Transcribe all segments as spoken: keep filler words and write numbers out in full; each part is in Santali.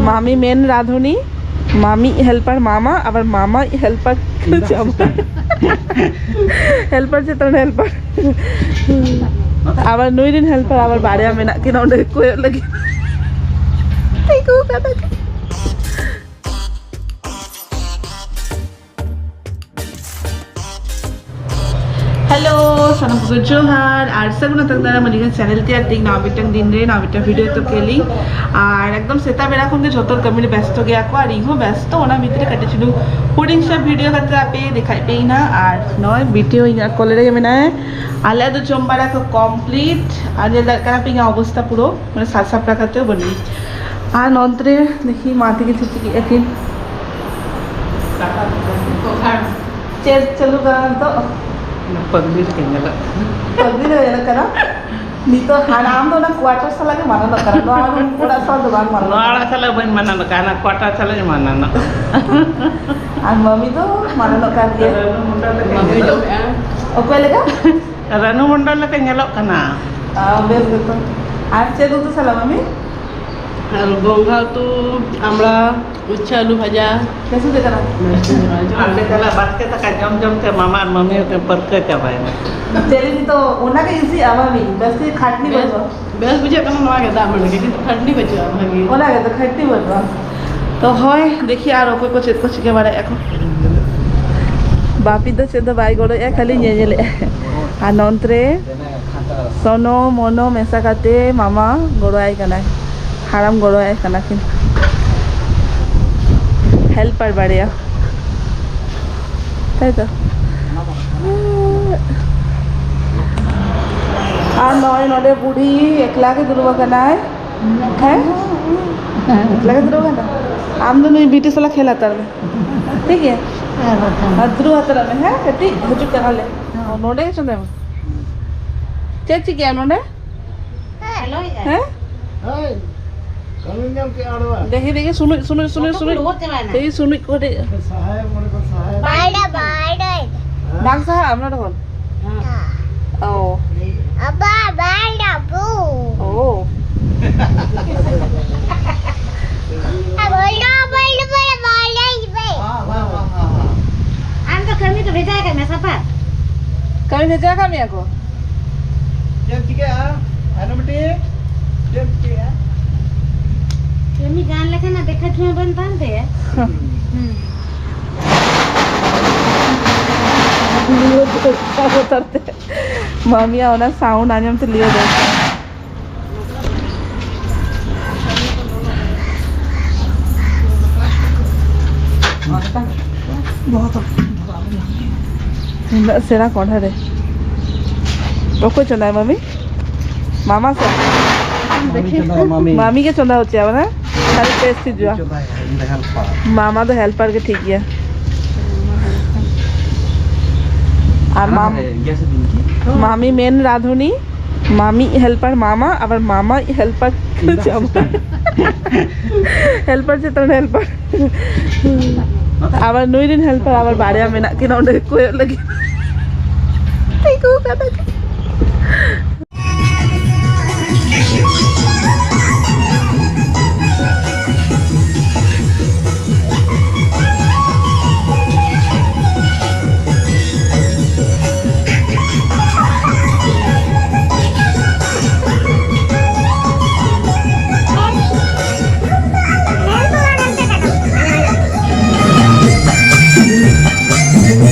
ᱢᱟᱢᱤ ᱢᱮᱱ ᱨᱟᱸᱫᱷᱩᱱᱤ, ᱢᱟᱢᱤ ᱦᱮᱞᱯᱟᱨ ᱢᱟᱢᱟ, ᱟᱵᱟᱨ ᱢᱟᱢᱟ ᱦᱮᱞᱯᱟᱨ ᱡᱟᱢᱟᱭ᱾ ᱦᱮᱞᱯᱟᱨ ᱪᱮᱛᱟᱱ ᱦᱮᱞᱯᱟᱨ᱾ ᱟᱵᱟᱨ ᱱᱩᱭ ᱨᱮᱱ ᱦᱮᱞᱯᱟᱨ ᱟᱵᱟᱨ ᱵᱟᱨᱭᱟ ᱢᱮᱱᱟᱜ ᱠᱤᱱᱟ ᱚᱸᱰᱮ ᱠᱚᱭᱚᱜ ᱞᱟᱹᱜᱤᱫ᱾ ᱛᱤᱸᱜᱩ ᱠᱟᱱᱟ ᱠᱤᱱ᱾ ᱦᱮᱞᱳ, ᱥᱟᱱᱟᱢ ᱠᱚᱜᱮ ᱡᱚᱦᱟᱨ ᱟᱨ ᱥᱟᱹᱜᱩᱱ ᱟᱛᱟᱝ ᱫᱟᱨᱟᱢ ᱟᱹᱞᱤᱧᱟᱜ ᱪᱮᱱᱮᱞ ᱛᱮ᱾ ᱟᱨ ᱛᱮᱦᱮᱧ ᱱᱟᱣᱟ ᱢᱤᱫᱴᱟᱝ ᱫᱤᱱ ᱨᱮ ᱱᱟᱣᱟ ᱢᱤᱫᱴᱟᱝ ᱵᱷᱤᱰᱤᱭᱳ ᱛᱚ ᱠᱮᱞᱤ᱾ ᱟᱨ ᱮᱠᱫᱚᱢ ᱥᱮᱛᱟᱜ ᱵᱮᱲᱟ ᱠᱷᱚᱱ ᱜᱮ ᱡᱚᱛᱚ ᱠᱟᱹᱢᱤ ᱨᱮ ᱵᱮᱥᱛᱚ ᱜᱮᱭᱟ ᱠᱚ ᱟᱨ ᱤᱧ ᱦᱚᱸ ᱵᱮᱥᱛᱚ᱾ ᱚᱱᱟ ᱵᱷᱤᱛᱨᱤ ᱨᱮ ᱠᱟᱹᱴᱤᱡ ᱪᱩᱞᱩᱝ ᱦᱩᱰᱤᱧ ᱥᱟ ᱵᱷᱤᱰᱤᱭᱳ ᱠᱟᱛᱮ ᱟᱯᱮ ᱫᱮᱠᱷᱟᱭ ᱯᱮ ᱤᱧ ᱦᱟᱸᱜ᱾ ᱟᱨ ᱱᱚᱜᱼᱚᱭ ᱵᱤᱴᱤ ᱦᱚᱸ ᱤᱧᱟᱹᱜ ᱠᱚᱞ ᱨᱮᱜᱮ ᱢᱮᱱᱟᱭᱟ᱾ ᱟᱞᱮ ᱫᱚ ᱡᱚᱢ ᱵᱟᱲᱟ ᱠᱚ ᱠᱚᱢᱯᱞᱤᱴ ᱟᱨ ᱧᱮᱞ ᱫᱟᱲᱮᱭᱟᱜ ᱠᱟᱱᱟ ᱯᱮ ᱤᱧᱟᱹᱜ ᱚᱵᱚᱥᱛᱟ ᱯᱩᱨᱟᱹ ᱢᱟᱱᱮ ᱥᱟᱡ ᱥᱟᱯᱲᱟᱣ ᱠᱟᱛᱮ ᱵᱟᱹᱱᱩᱧ᱾ ᱟᱨ ᱱᱚᱱᱛᱮ ᱨᱮ ᱫᱮᱠᱷᱤ ᱢᱟ ᱛᱟᱹᱠᱤᱱ ᱪᱮᱫ ᱪᱤᱠᱟᱹᱭᱮᱫ ᱟᱹᱠᱤᱱ᱾ ᱪᱮᱫ ᱪᱟᱹᱞᱩ ᱠᱟᱱᱟ ᱱᱤᱛᱚᱜ? ᱯᱟᱜᱽᱞᱤ ᱞᱮᱠᱟ ᱧᱮᱞᱚᱜ ᱠᱟᱱᱟ᱾ ᱯᱟᱜᱽᱞᱤ ᱞᱮᱠᱟ ᱧᱮᱞᱚᱜ ᱠᱟᱱᱟ᱾ ᱱᱤᱛᱚᱜ ᱦᱟᱱᱟ ᱟᱢ ᱫᱚ ᱚᱱᱟ ᱠᱣᱟᱴᱟᱨ ᱥᱟᱞᱟᱜ ᱜᱮ ᱢᱟᱱᱟᱣᱚᱜ ᱠᱟᱱᱟ, ᱱᱚᱣᱟ ᱨᱩᱢ ᱚᱲᱟᱜ ᱥᱟᱞᱟᱜ ᱫᱚ ᱵᱟᱝ ᱱᱚᱣᱟ ᱢᱟᱱᱟᱣᱚᱜ ᱚᱲᱟᱜ ᱥᱟᱞᱟᱜ ᱵᱟᱹᱧ ᱢᱟᱱᱟᱣᱚᱜ ᱠᱟᱱᱟ, ᱦᱟᱱᱟ ᱠᱣᱟᱴᱟᱨ ᱥᱟᱞᱟᱜ ᱤᱧ ᱢᱟᱱᱟᱣᱚᱜ᱾ ᱠᱟᱱᱟ᱾ ᱟᱨ ᱢᱟᱢᱤ ᱫᱚ ᱢᱟᱱᱟᱣᱚᱜ ᱠᱟᱱ ᱜᱮᱭᱟ᱾ ᱢᱟᱢᱤ ᱫᱚ ᱚᱠᱚᱭ ᱞᱮᱠᱟ? ᱨᱟᱱᱩ ᱢᱚᱱᱰᱚᱞ ᱞᱮᱠᱟ ᱧᱮᱞᱚᱜ ᱠᱟᱱᱟ᱾ ᱟᱨ ᱪᱮᱫ ᱩᱛᱩ ᱥᱟᱞᱟᱜ ᱢᱟᱢᱤ? ᱟᱨ ᱜᱚᱝᱜᱷᱟ ᱩᱛᱩ, ᱟᱢᱲᱟ, ᱩᱪᱪᱷᱟᱹ ᱟᱹᱞᱩ ᱵᱷᱟᱡᱟ᱾ ᱵᱮᱥ ᱩᱛᱩ ᱠᱟᱱᱟ? ᱟᱯᱮ ᱛᱟᱦᱞᱮ ᱵᱟᱥᱠᱮ ᱫᱟᱠᱟ ᱡᱚᱢ ᱡᱚᱢ ᱛᱮ ᱢᱟᱢᱟ ᱟᱨ ᱢᱟᱹᱢᱤ ᱦᱚᱸᱠᱤᱱ ᱯᱟᱹᱨᱠᱟᱹ ᱪᱟᱵᱟᱭᱮᱱᱟ᱾ ᱪᱮᱫ ᱱᱤᱛᱚᱜ ᱚᱱᱟ ᱜᱮ ᱤᱥᱤ ᱟᱢᱟ ᱢᱤ, ᱵᱮᱥ ᱜᱮ ᱠᱷᱟᱴᱱᱤ ᱵᱮᱥ, ᱵᱟᱹᱱᱩᱜᱼᱟ᱾ ᱵᱮᱥ ᱵᱩᱡᱷᱟᱹᱜ ᱠᱟᱱᱟ ᱱᱚᱣᱟ ᱜᱮ ᱫᱟᱜ ᱢᱟᱹᱰᱤ ᱜᱮ, ᱠᱤᱱᱛᱩ ᱠᱷᱟᱴᱱᱤ ᱵᱟᱹᱪᱩᱜᱼᱟ ᱵᱷᱟᱹᱜᱤ᱾ ᱚᱱᱟ ᱜᱮ ᱛᱚ ᱠᱷᱟᱴᱱᱤ ᱵᱟᱹᱱᱩᱜᱼᱟ᱾ ᱛᱚ ᱦᱳᱭ, ᱫᱮᱠᱷᱤ ᱟᱨ ᱚᱠᱚᱭ ᱠᱚ ᱪᱮᱫ ᱠᱚ ᱪᱤᱠᱟᱹ ᱵᱟᱲᱟᱭᱮᱫᱼᱟ ᱠᱚ᱾ ᱵᱟᱯᱤ ᱫᱚ ᱪᱮᱫ ᱫᱚ ᱵᱟᱭ ᱜᱚᱲᱚᱭᱮᱫᱼᱟ, ᱠᱷᱟᱹᱞᱤ ᱧᱮᱧᱮᱞᱮᱫᱼᱟ᱾ ᱟᱨ ᱱᱚᱱᱛᱮ ᱨᱮ ᱥᱚᱱᱚ ᱢᱚᱱᱚ ᱢᱮᱥᱟ ᱠᱟᱛᱮ ᱢᱟᱢᱟ ᱜᱚᱲᱚᱣᱟᱭ ᱠᱟᱱᱟᱭ, ᱦᱟᱲᱟᱢ ᱜᱚᱲᱚᱣᱟᱭ ᱠᱟᱱᱟ ᱠᱤᱱ, ᱦᱮᱞᱯᱟᱨ ᱵᱟᱨᱭᱟ, ᱛᱟᱭ ᱛᱚ? ᱟᱨ ᱱᱚᱜᱼᱚᱭ ᱱᱚᱰᱮ ᱵᱩᱰᱷᱤ ᱮᱠᱞᱟ ᱜᱮ ᱫᱩᱲᱩᱵ ᱟᱠᱟᱱᱟᱭ᱾ ᱦᱮᱸ? ᱮᱠᱞᱟ ᱜᱮ ᱫᱩᱲᱩᱵ ᱟᱠᱟᱱᱟ? ᱟᱢ ᱫᱚ ᱱᱩᱭ ᱵᱤᱴᱤ ᱥᱟᱞᱟᱜ ᱠᱷᱮᱞ ᱦᱟᱛᱟᱲ ᱢᱮ᱾ ᱴᱷᱤᱠ ᱜᱮᱭᱟ? ᱟᱨ ᱫᱩᱲᱩᱵ ᱦᱟᱛᱟᱲᱚᱜ ᱢᱮ, ᱦᱮᱸ? ᱠᱟᱹᱴᱤᱡ ᱦᱤᱡᱩᱜ ᱠᱟᱱᱟ ᱞᱮ᱾ ᱱᱚᱰᱮ ᱜᱮ ᱪᱚᱸᱫᱟᱭ ᱢᱮ᱾ ᱪᱮᱫ ᱪᱤᱠᱟᱹᱭᱟ ᱱᱚᱰᱮ? ᱦᱮᱸ? ᱦᱳᱭ᱾ ᱠᱟᱹᱢᱤ ᱧᱟᱢ ᱠᱮᱫᱼᱟ ᱟᱲᱣᱟ᱾ ᱫᱮᱠᱷᱤ, ᱫᱮᱠᱷᱤ, ᱥᱩᱱᱩᱡ, ᱥᱩᱱᱩᱡ, ᱥᱩᱱᱩᱡ, ᱡᱚᱛᱚ ᱠᱚ ᱥᱩᱱᱩᱡ᱾ ᱨᱩᱣᱟᱹᱲ ᱪᱟᱵᱟᱭᱮᱱᱟ᱾ ᱫᱮᱠᱷᱤ, ᱥᱩᱱᱩᱡ ᱠᱚ ᱠᱟᱹᱴᱤᱡ᱾ ᱥᱟᱦᱟᱭ, ᱢᱚᱱᱮ ᱠᱚ ᱥᱟᱦᱟᱭ᱾ ᱵᱟᱭᱨᱮ, ᱵᱟᱭᱨᱮ᱾ ᱵᱟᱝ ᱥᱟᱦᱟᱜᱼᱟ ᱱᱚᱰᱮ ᱠᱷᱚᱱ? ᱦᱮᱸ᱾ ᱚ᱾ ᱟᱵᱟ, ᱵᱟᱭᱨᱮ, ᱵᱩ᱾ ᱚ᱾ ᱵᱷᱮᱡᱟ ᱠᱟᱜ ᱢᱮᱭᱟ ᱠᱚ᱾ ᱪᱮᱫ ᱮᱢ ᱪᱤᱠᱟᱹᱭᱟ? ᱟᱨ ᱢᱤᱫᱴᱤᱡ ᱪᱮᱫ ᱮᱢ ᱪᱤᱠᱟᱹᱭᱟ? ᱠᱟᱹᱢᱤ ᱜᱟᱱ ᱞᱮᱠᱷᱟᱱ ᱫᱮᱠᱷᱟ ᱪᱷᱩᱣᱟᱹ ᱵᱟᱝ ᱛᱟᱦᱮᱱ ᱛᱟᱭᱟ᱾ ᱦᱩᱸ᱾ ᱵᱚᱛᱚᱨ ᱛᱮ᱾ ᱢᱟᱢᱤᱭᱟᱜ ᱚᱱᱟ ᱥᱟᱣᱩᱱᱰ ᱟᱸᱡᱚᱢ ᱛᱮ ᱞᱤᱭᱳ ᱫᱚ᱾ ᱩᱱᱟᱹᱜ ᱥᱮᱬᱟ ᱠᱚᱸᱰᱷᱟ ᱨᱮ᱾ ᱚᱠᱚᱭ ᱪᱚᱸᱫᱟᱭ ᱢᱟᱢᱤ? ᱢᱟᱢᱟ ᱥᱮ? ᱢᱟᱢᱤ ᱪᱚᱸᱫᱟ, ᱢᱟᱢᱤ᱾ ᱢᱟᱢᱤ ᱜᱮ ᱪᱚᱸᱫᱟ ᱦᱚᱪᱚᱭᱟ ᱵᱚᱞᱮ? ᱠᱷᱟᱹᱞᱤ ᱴᱮᱥᱴ ᱦᱤᱡᱩᱜᱼᱟ᱾ ᱪᱚᱸᱫᱟᱭᱟ, ᱤᱧ ᱫᱚ ᱦᱮᱞᱯᱟᱨ᱾ ᱢᱟᱢᱟ ᱫᱚ ᱦᱮᱞᱯᱟᱨ ᱜᱮ ᱴᱷᱤᱠ ᱜᱮᱭᱟ᱾ ᱟᱨ ᱢᱟᱢ-, ᱟᱨᱮ, ᱜᱮᱥ ᱫᱤᱱ ᱠᱤ? ᱢᱟᱢᱤ ᱢᱮᱱ ᱨᱟᱸᱫᱷᱩᱱᱤ, ᱢᱟᱢᱤ ᱦᱮᱞᱯᱟᱨ ᱢᱟᱢᱟ, ᱟᱵᱟᱨ ᱢᱟᱢᱟ ᱦᱮᱞᱯᱟᱨ ᱤᱧ ᱫᱚ ᱪᱟᱵᱟ᱾ ᱟᱥᱤᱥᱴᱮᱱᱴ᱾ ᱦᱮᱞᱯᱟᱨ ᱪᱮᱛᱟᱱ ᱦᱮᱞᱯᱟᱨ᱾ ᱟᱵᱟᱨ ᱱᱩᱭ ᱨᱮᱱ ᱦᱮᱞᱯᱟᱨ ᱟᱵᱟᱨ ᱵᱟᱨᱭᱟ ᱢᱮᱱᱟᱜ ᱠᱤᱱᱟ ᱚᱸᱰᱮ ᱠᱚᱭᱚᱜ ᱞᱟᱹᱜᱤᱫ᱾ ᱛᱤᱸᱜᱩ ᱠᱟᱱᱟ ᱠᱤᱱ᱾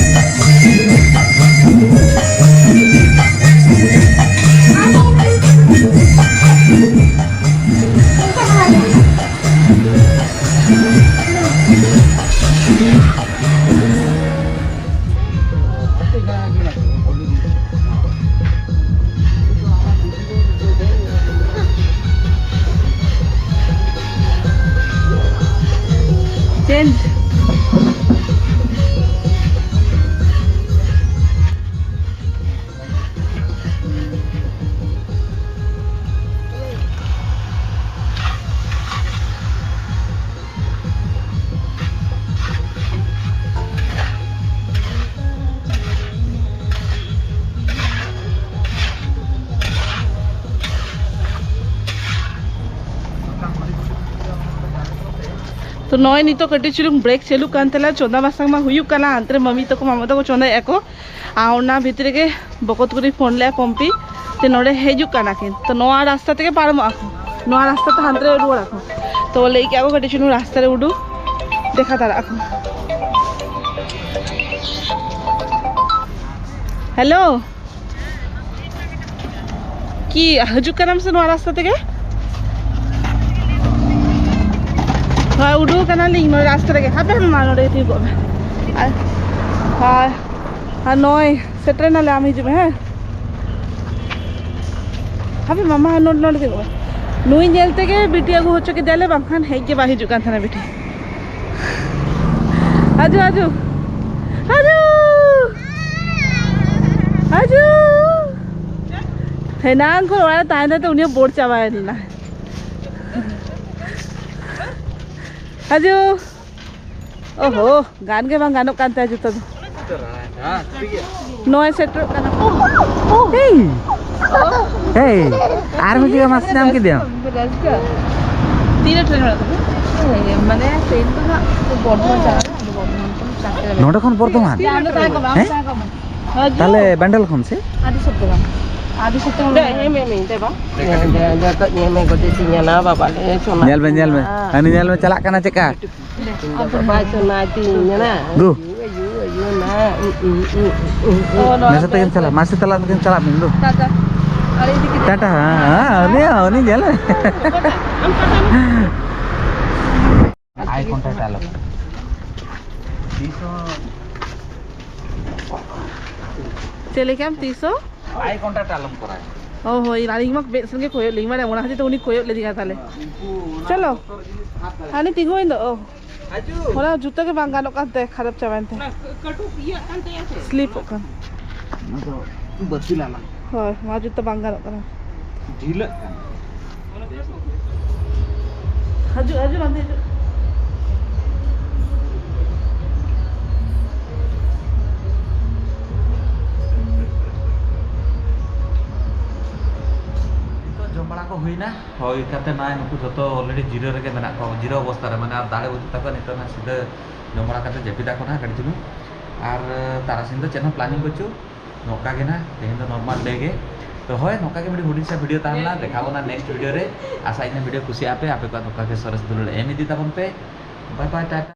Change. ᱛᱚ ᱱᱚᱜᱼᱚᱭ ᱱᱤᱛᱚᱜ ᱠᱟᱹᱴᱤᱡ ᱪᱩᱞᱩᱝ ᱵᱨᱮᱠ ᱪᱟᱹᱞᱩᱜ ᱠᱟᱱ ᱛᱟᱞᱮᱭᱟ᱾ ᱪᱚᱸᱫᱟ ᱵᱟᱥᱟᱝ ᱢᱟ ᱦᱩᱭᱩᱜ ᱠᱟᱱᱟ, ᱦᱟᱱᱛᱮ ᱨᱮ ᱢᱟᱢᱤ ᱛᱟᱠᱚ ᱢᱟᱢᱟ ᱛᱟᱠᱚ ᱪᱚᱸᱫᱟᱭᱮᱫᱼᱟ ᱠᱚ᱾ ᱟᱨ ᱚᱱᱟ ᱵᱷᱤᱛᱨᱤ ᱨᱮᱜᱮ ᱵᱚᱠᱚᱛ ᱠᱩᱲᱤ ᱯᱷᱳᱱ ᱞᱮᱫᱼᱟ ᱯᱚᱢᱯᱤ, ᱡᱮ ᱱᱚᱰᱮ ᱦᱤᱡᱩᱜ ᱠᱟᱱᱟ ᱠᱤᱱ, ᱛᱚ ᱱᱚᱣᱟ ᱨᱟᱥᱛᱟ ᱛᱮᱜᱮ ᱯᱟᱨᱚᱢᱚᱜ ᱟᱠᱚ, ᱱᱚᱣᱟ ᱨᱟᱥᱛᱟ ᱛᱮ ᱦᱟᱱᱛᱮ ᱨᱮ ᱨᱩᱣᱟᱹᱲ ᱟᱠᱚ᱾ ᱛᱚ ᱞᱟᱹᱭ ᱠᱮᱫᱼᱟ ᱠᱚ ᱠᱟᱹᱴᱤᱡ ᱪᱩᱞᱩᱝ ᱨᱟᱥᱛᱟ ᱨᱮ ᱩᱰᱩᱠ, ᱫᱮᱠᱷᱟ ᱫᱟᱲᱮᱭᱟᱜ ᱟᱠᱚ᱾ ᱦᱮᱞᱳ, ᱠᱤ ᱦᱤᱡᱩᱜ ᱠᱟᱱᱟᱢ ᱥᱮ ᱱᱚᱣᱟ ᱨᱟᱥᱛᱟ ᱛᱮᱜᱮ? ᱦᱳᱭ, ᱩᱰᱩᱠ ᱠᱟᱱᱟᱞᱤᱧ ᱱᱚᱣᱟ ᱨᱟᱥᱛᱟ ᱨᱮᱜᱮ᱾ ᱦᱟᱯᱮ ᱢᱟ, ᱱᱚᱰᱮ ᱜᱮ ᱛᱤᱸᱜᱩ ᱠᱚᱜ ᱢᱮ᱾ ᱟᱨ, ᱦᱳᱭ, ᱟᱨ ᱱᱚᱜᱼᱚᱭ ᱥᱮᱴᱮᱨ ᱱᱟᱞᱮ, ᱟᱢ ᱦᱤᱡᱩᱜ ᱢᱮ, ᱦᱮᱸ? ᱦᱟᱯᱮ ᱢᱟᱢᱟ, ᱱᱚᱰᱮ, ᱱᱚᱰᱮ ᱛᱤᱸᱜᱩ ᱢᱮ᱾ ᱱᱩᱭ ᱧᱮᱞ ᱛᱮᱜᱮ ᱵᱤᱴᱤ ᱟᱹᱜᱩ ᱦᱚᱪᱚ ᱠᱮᱫᱮᱭᱟᱞᱮ, ᱵᱟᱝᱠᱷᱟᱱ ᱦᱮᱡ ᱜᱮ ᱵᱟᱭ ᱦᱤᱡᱩᱜ ᱠᱟᱱ ᱛᱟᱦᱮᱱᱟ ᱵᱤᱴᱤ᱾ ᱦᱤᱡᱩᱜ, ᱦᱤᱡᱩᱜ, ᱦᱤᱡᱩᱜ, ᱦᱤᱡᱩᱜ᱾ ᱦᱮᱱᱟᱝ ᱠᱷᱚᱱ ᱚᱲᱟᱜ ᱨᱮ ᱛᱟᱦᱮᱸ ᱛᱟᱦᱮᱸ ᱛᱮ ᱩᱱᱤ ᱦᱚᱸ ᱵᱳᱨ ᱪᱟᱵᱟᱭᱮᱱᱟ᱾ ᱦᱤᱡᱩᱜ᱾ ᱚᱦᱚ, ᱜᱟᱱ ᱜᱮ ᱵᱟᱝ ᱜᱟᱱᱚᱜ ᱠᱟᱱ ᱛᱟᱭᱟ ᱡᱩᱛᱟᱹ ᱫᱚ᱾ ᱱᱚᱜᱼᱚᱭ ᱥᱮᱴᱮᱨᱚᱜ ᱠᱟᱱᱟ᱾ ᱮᱭ! ᱮᱭ! ᱟᱨ ᱢᱤᱫ ᱡᱟᱭᱜᱟ ᱢᱟᱥᱮ ᱧᱟᱢ ᱠᱮᱫᱮᱭᱟᱢ? ᱛᱤᱨᱮ ᱴᱨᱮᱱ ᱢᱮᱱᱟᱜ ᱛᱟᱯᱮᱭᱟ? ᱢᱟᱱᱮ ᱴᱨᱮᱱ ᱫᱚ ᱱᱟᱜ ᱵᱚᱨᱫᱷᱚᱢᱟᱱ ᱪᱟᱞᱟᱜ ᱠᱟᱱᱟ, ᱵᱚᱨᱫᱷᱚᱢᱟᱱ ᱠᱷᱚᱱ ᱪᱟᱨᱴᱟ ᱨᱮ᱾ ᱱᱚᱰᱮ ᱠᱷᱚᱱ ᱵᱚᱨᱫᱷᱚᱢᱟᱱ? ᱟᱢ ᱫᱚ ᱛᱟᱦᱮᱸ ᱠᱚᱜ ᱢᱮ, ᱟᱢ ᱦᱮᱸ? ᱛᱟᱦᱮᱸ ᱠᱚᱜ ᱢᱮ᱾ ᱦᱤᱡᱩᱜ᱾ ᱛᱟᱦᱞᱮ ᱵᱮᱱᱰᱮᱞ ᱠᱷᱚᱱ ᱥᱮ? ᱟᱹᱰᱤ ᱥᱚᱠᱛᱚ ᱵᱟᱝ᱾ ᱟᱹᱰᱤ ᱥᱚᱠᱛᱚ ᱵᱟᱝ᱾ ᱫᱮ, ᱦᱮᱸ, ᱢᱮ, ᱢᱮ, ᱫᱮ ᱵᱟ᱾ ᱫᱮ, ᱫᱮ, ᱫᱮ, ᱧᱮᱞ ᱢᱮ, ᱜᱚᱡᱮ ᱛᱤᱧ ᱧᱮᱞᱟ, ᱵᱟᱵᱟ ᱞᱮ, ᱥᱚᱱᱟ ᱦᱟᱹᱱᱤ ᱧᱮᱞ ᱢᱮ, ᱛᱤᱧᱟ᱾ ᱪᱟᱞᱟᱜ ᱠᱟᱱᱟ ᱪᱮᱫᱠᱟ? ᱵᱟᱵᱟ ᱥᱚᱱᱟ ᱛᱤᱧ ᱧᱮᱞᱟ᱾ ᱜᱩ᱾ ᱟᱭᱩ, ᱟᱭᱩ, ᱟᱭᱩ, ᱢᱟ, ᱩ, ᱩ, ᱩ, ᱩ, ᱩ, ᱩ᱾ ᱚ, ᱱᱚᱣᱟ ᱢᱟᱥᱮ ᱛᱮᱜᱮᱢ ᱪᱟᱞᱟᱜ, ᱢᱟᱥᱮ ᱛᱟᱞᱟ ᱛᱮᱜᱮᱢ ᱪᱟᱞᱟᱜ ᱢᱮ, ᱫᱩ᱾ ᱴᱟᱴᱟ᱾ ᱟᱨ ᱤᱫᱤ ᱠᱮᱫᱟ᱾ ᱴᱟᱴᱟ, ᱦᱮᱸ, ᱦᱮᱸ, ᱩᱱᱤ ᱦᱚᱸ, ᱩᱱᱤ ᱧᱮᱞ ᱢᱮ᱾ ᱚᱠᱟᱴᱟᱜ? ᱟᱢ ᱴᱟᱴᱟ ᱢᱮ᱾ Eye contact ᱟᱞᱚᱢ᱾ ᱛᱤᱥ ᱦᱚᱸ ᱪᱮᱫ ᱞᱮᱠᱟᱢ ᱛᱤᱥ ᱦᱚᱸ? Eye contact ᱟᱞᱚᱢ ᱠᱚᱨᱟᱣᱟ᱾ ᱚ ᱦᱳᱭ, ᱟᱹᱞᱤᱧ ᱢᱟ ᱢᱮᱫ ᱥᱮᱱ ᱜᱮ ᱠᱚᱭᱚᱜ ᱞᱤᱧ, ᱢᱟᱱᱮ ᱚᱱᱟ ᱠᱷᱟᱹᱛᱤᱨ ᱛᱮ ᱩᱱᱤ ᱠᱚᱭᱚᱜ ᱞᱤᱫᱤᱧᱟ ᱛᱟᱦᱞᱮ᱾ ᱩᱱᱠᱩ ᱚᱱᱟ ᱪᱚᱞᱚ᱾ ᱵᱚᱛᱚᱨ ᱡᱤᱱᱤᱥ ᱦᱟᱛ ᱫᱟᱲᱮᱭᱟᱜᱼᱟ᱾ ᱦᱟᱹᱱᱤ ᱛᱤᱸᱜᱩᱭᱮᱱ ᱫᱚ, ᱚ᱾ ᱦᱤᱡᱩᱜ᱾ ᱚᱱᱟ ᱡᱩᱛᱟᱹ ᱜᱮ ᱵᱟᱝ ᱜᱟᱱᱚᱜ ᱠᱟᱱ ᱛᱟᱭᱟ, ᱠᱷᱟᱨᱟᱯ ᱪᱟᱵᱟᱭᱮᱱ ᱛᱟᱭᱟ᱾ ᱚᱱᱟ ᱠᱟᱹᱴᱩᱵ ᱤᱭᱟᱹᱜ ᱠᱟᱱ ᱛᱟᱭᱟ ᱥᱮ? ᱥᱞᱤᱯᱚᱜ ᱠᱟᱱ᱾ ᱚᱱᱟ ᱫᱚ ᱵᱟᱹᱛᱤᱞ ᱟᱞᱟᱝ᱾ ᱦᱳᱭ, ᱱᱚᱣᱟ ᱡᱩᱛᱟᱹ ᱵᱟᱝ ᱜᱟᱱᱚᱜ ᱠᱟᱱᱟ᱾ ᱰᱷᱤᱞᱟᱹᱜ ᱠᱟᱱᱟ᱾ ᱦᱤᱡᱩᱜ, ᱦᱤᱡᱩᱜ, ᱱᱚᱛᱮ ᱦᱤᱡᱩᱜ᱾ ᱱᱤᱛᱚᱜ ᱡᱚᱢ ᱵᱟᱲᱟ ᱠᱚ ᱦᱩᱭᱱᱟ, ᱦᱩᱭ ᱠᱟᱛᱮ ᱱᱚᱜᱼᱚᱭ ᱱᱩᱠᱩ ᱡᱷᱚᱛᱚ already ᱡᱤᱨᱟᱹ ᱨᱮᱜᱮ ᱢᱮᱱᱟᱜ ᱠᱚᱣᱟ, ᱡᱤᱨᱟᱹ ᱚᱵᱚᱥᱛᱟ ᱨᱮ, ᱢᱟᱱᱮ ᱟᱨ ᱫᱟᱲᱮ ᱵᱟᱹᱪᱩᱜ ᱛᱟᱠᱚᱣᱟ᱾ ᱱᱤᱛᱚᱜ ᱱᱟᱜ ᱥᱤᱫᱷᱟᱹ ᱡᱚᱢ ᱵᱟᱲᱟ ᱠᱟᱛᱮ ᱡᱟᱹᱯᱤᱫ ᱟᱠᱚ ᱱᱟᱜ ᱠᱟᱹᱴᱤᱡ ᱪᱩᱞᱩᱝ᱾ ᱟᱨ ᱛᱟᱨᱟᱥᱤᱧ ᱫᱚ ᱪᱮᱫ ᱦᱚᱸ planning ᱵᱟᱹᱪᱩᱜ, ᱱᱚᱝᱠᱟ ᱜᱮ ᱱᱟᱦᱟᱜ, ᱛᱮᱦᱮᱧ ᱫᱚ normal day ᱜᱮ᱾ ᱛᱚ ᱦᱳᱭ, ᱱᱚᱝᱠᱟ ᱜᱮ ᱢᱤᱫᱴᱤᱡ ᱦᱩᱰᱤᱧ ᱥᱟ video ᱛᱟᱦᱮᱸ ᱞᱮᱱᱟ᱾ ᱫᱮᱠᱷᱟᱣ ᱵᱚᱱᱟ next video ᱨᱮ᱾ ᱟᱥᱟᱭᱟᱹᱧ video ᱠᱩᱥᱤᱭᱟᱜᱼᱟ ᱯᱮ, ᱟᱯᱮ ᱠᱚᱣᱟᱜ ᱱᱚᱝᱠᱟ ᱜᱮ ᱥᱚᱨᱮᱥ ᱫᱩᱞᱟᱹᱲ ᱮᱢ ᱤᱫᱤ ᱛᱟᱵᱚᱱ ᱯᱮ᱾ Bye bye, Tata.